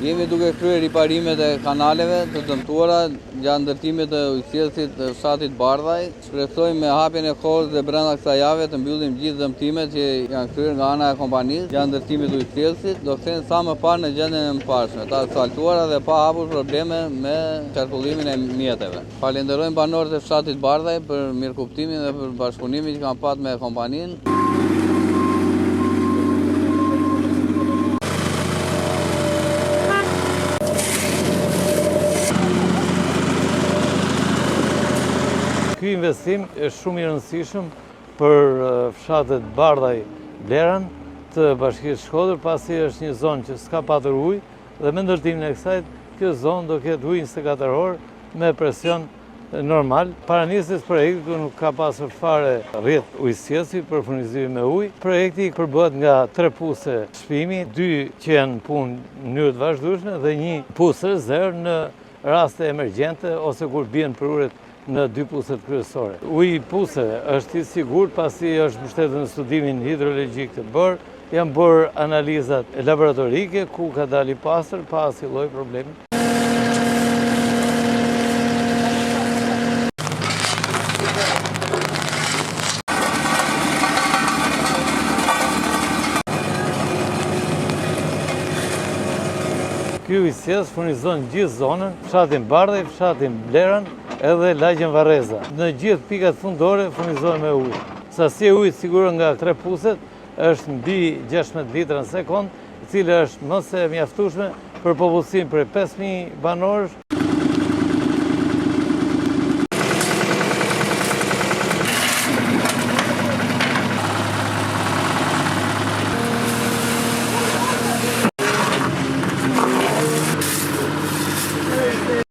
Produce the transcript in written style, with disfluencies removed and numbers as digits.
Jemi duke kryer riparimet e kanaleve të dëmtuara gjatë ndërtimit të ujësjellësit të fshatit Bardhaj. Shpresojmë me hapjen e kohës dhe brenda kësaj jave të mbyllim gjithë dëmtimet që janë kryer nga ana e kompanisë gjatë ndërtimit të ujësjellësit. Do kthehen sa më parë në gjendjen e mëparshme, të asfaltuara dhe pa hapur probleme me qarkullimin e mjeteve. Falenderojmë banorët e fshatit Bardhaj për mirëkuptimin dhe për bashkëpunimin që kanë pat me kompaninë. Ky investim është shumë i rëndësishëm për fshatet Bardhaj Bleran të Bashkisë Shkodër, pasi është një zonë që s'ka patur ujë dhe me ndërtimin e kësaj, kjo zonë do ketë ujë 24 orë me presion normal. Para nisjes projektit ku nuk ka pasur fare rrjet ujësjellësi për furnizimin me ujë. Projekti përbëhet nga tre puse shpimi, dy që janë në punë në mënyrë të vazhdueshme dhe një pus rezervë në raste emergjente ose kur bien prurjet në dy puset kryesore. Uji i puseve është i sigurt pasi është mbështetur në studimin hidrologjik të bërë, janë bërë analizat laboratorike ku ka dalë i pastër pa asnjë lloj problemi. Ky ujësjellës furnizon gjithë zonën, fshatin Bardhaj, fshatin Bleran edhe lagjen Varreza. Në gjithë pikat fundore furnizohen me ujë. Sasia e ujit sigurohet nga tre puset është mbi 16 litra në sekondë, e cila është më se e mjaftueshme për popullsinë prej 5.000 banorësh.